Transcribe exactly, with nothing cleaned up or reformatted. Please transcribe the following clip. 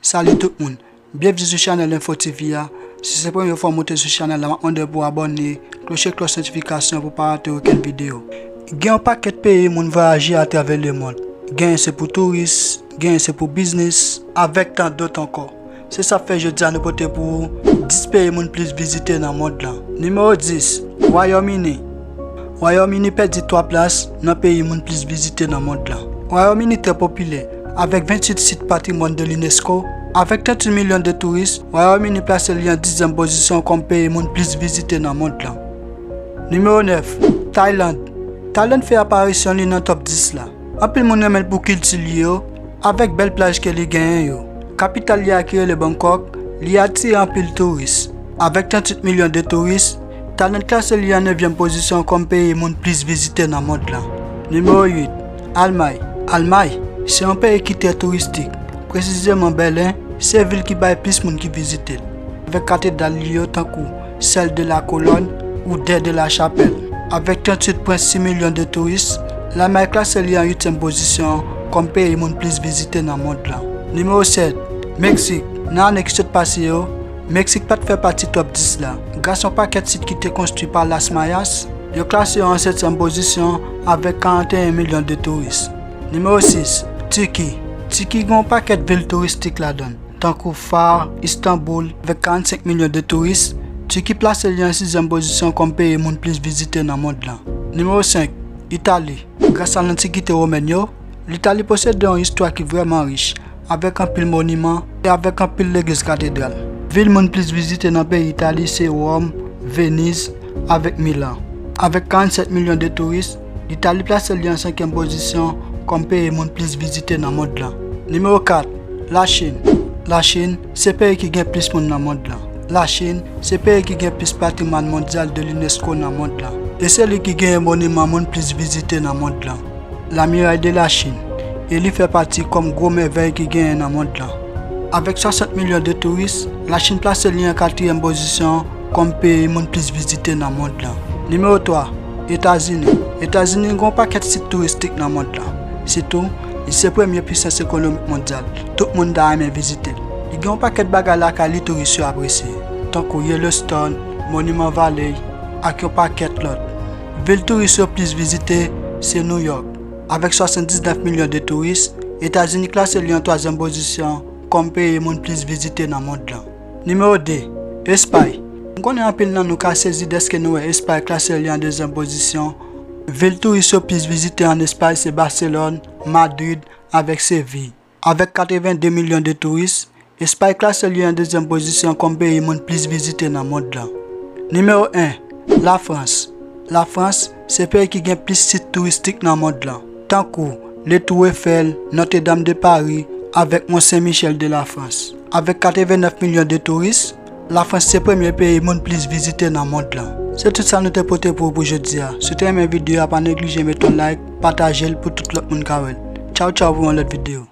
Salut tout moun, byenvni sou chanèl Info T V a. Si se premye fwa w monte sou chanèl la, m ap mande w pou abòne, kloche klòch notifikasyon pou pa rate okenn videyo. Gen yon pakèt peyi moun vwayaje atravè lemonn. Genyen se pou touris, genyen se pou biznis, avèk tan dòt ankò. Se sa k fè jodi a nou pote pou ou dis peyi moun plis vizite nan mond lan. Nimewo dis, Wayòm Ini. Wayòm Ini pèdi twa plas nan peyi moun plis vizite nan mond lan. Wayòm Ini trè popilè, avèk venntuit sit patrimwàn de l'UNESCO. Avèk tranntuit milyon de touris, Wayòm Ini plase li an dizyèm pozisyon kòm peyi moun plis vizite nan mond lan. Nimewo nèf, Tayland. Tayland fè aparisyon li nan top dis la. Anpil moun renmen l pou kilti li yo, avèk bèl plaj ke li genyen yo. Kapital li a ki rele Bangkok, li atire anpil touris. Avèk tranntuit milyon de touris, Tayland klase li an nevyèm pozisyon kòm peyi moun plis vizite nan mond lan. Nimewo uit, Almay. Almay se yon peyi ki trè touristik, presizeman Bèlen se vil ki bay plis moun ki vizite l, avèk katedral li yo tankou Sèl de la Kolòn ou Dè de la Chapèl. Avèk tranntuit pwen sis milyon de touris, Lamay klase li an uityèm pozisyon kòm peyi moun plis vizite nan mond lan. Nimewo sèt, Meksik. Nan ane ki sot pase yo, Meksik pa t fè pati top dis la, gras yon pakèt sit ki te konstwi pa Las Mayas, yo klase yo an setyèm pozisyon avèk karanteyen milyon de touris. Nimewo sis, Tiki. Tiki gen yon pakèt vil touristik ladan l, tankou Far, Istanbul, avèk karannsenk milyon de touris, Tiki plase li an sizyèm pozisyon kòm peyi moun plis vizite nan mond lan. Nimewo senk, Itali. Gras a lantikite womèn yo, Litali posede yon istwa ki vrèman rich, avèk anpil moniman e avèk anpil legliz katedral. Vil moun plis vizite nan peyi Itali se Wòm, Veniz, avèk Milan. Avèk karannsèt milyon de touris, Litali plase li an senkyèm pozisyon kòm peyi moun plis vizite nan mond lan. Nimewo kat, Lachin. Lachin se peyi ki gen plis moun nan mond lan. Lachin se peyi ki gen plis patrimwàn mondyal de l'UNESCO nan mond lan. E se li ki genyen moniman moun plis vizite nan mond lan, La Muraille de la Chine, e li fè pati kòm gwo mèvèy ki genyen nan mond lan. Avèk swasant milyon de touris, Lachin plase li an katriyèm pozisyon kòm peyi moun plis vizite nan mond lan. Nimewo twa, Etazini. Etazini gen yon pakèt sit touristik nan mond lan. Sitou, li se premye pisans ekonomik mondyal. Tout moun ta renmen vizite l. Li gen yon pakèt bagay lakay li touris yo apresye, tankou Yellowstone, Monument Valley, ak yon pakèt lòt. Vil touris yo plis vizite se Nouyòk. Avèk swasanndiznèf milyon de touris, Etazini klase li an twazyèm pozisyon kòm peyi moun plis vizite nan mond lan. Nimewo de, Espay. M konnen anpil nan nou ka sezi dèske nou wè Espay klase li an dezyèm pozisyon. Vil touris yo plis vizite ann Espay se Baselòn, Madrid, avèk Seviy. Avèk katrevenndi milyon de touris, Espay klase li an dezyèm pozisyon kòm peyi moun plis vizite nan mond lan. Nimewo en, Lafrans. Lafrans se peyi ki gen plis sit touristik nan mond lan, tankou Le Tour Eiffel, Notre Dame de Paris, avèk Mont Saint Michel de la France. Avèk katrevennèf milyon de touris, Lafrans se premye peyi moun plis vizite nan mond lan. Se tout sa nou te pote pou ou pou jodi a. Si w te renmen videyo a, pa neglije met yon like, pataje l pou tout lòt moun ka wè l. Tchaw tchaw pou yon lòt videyo.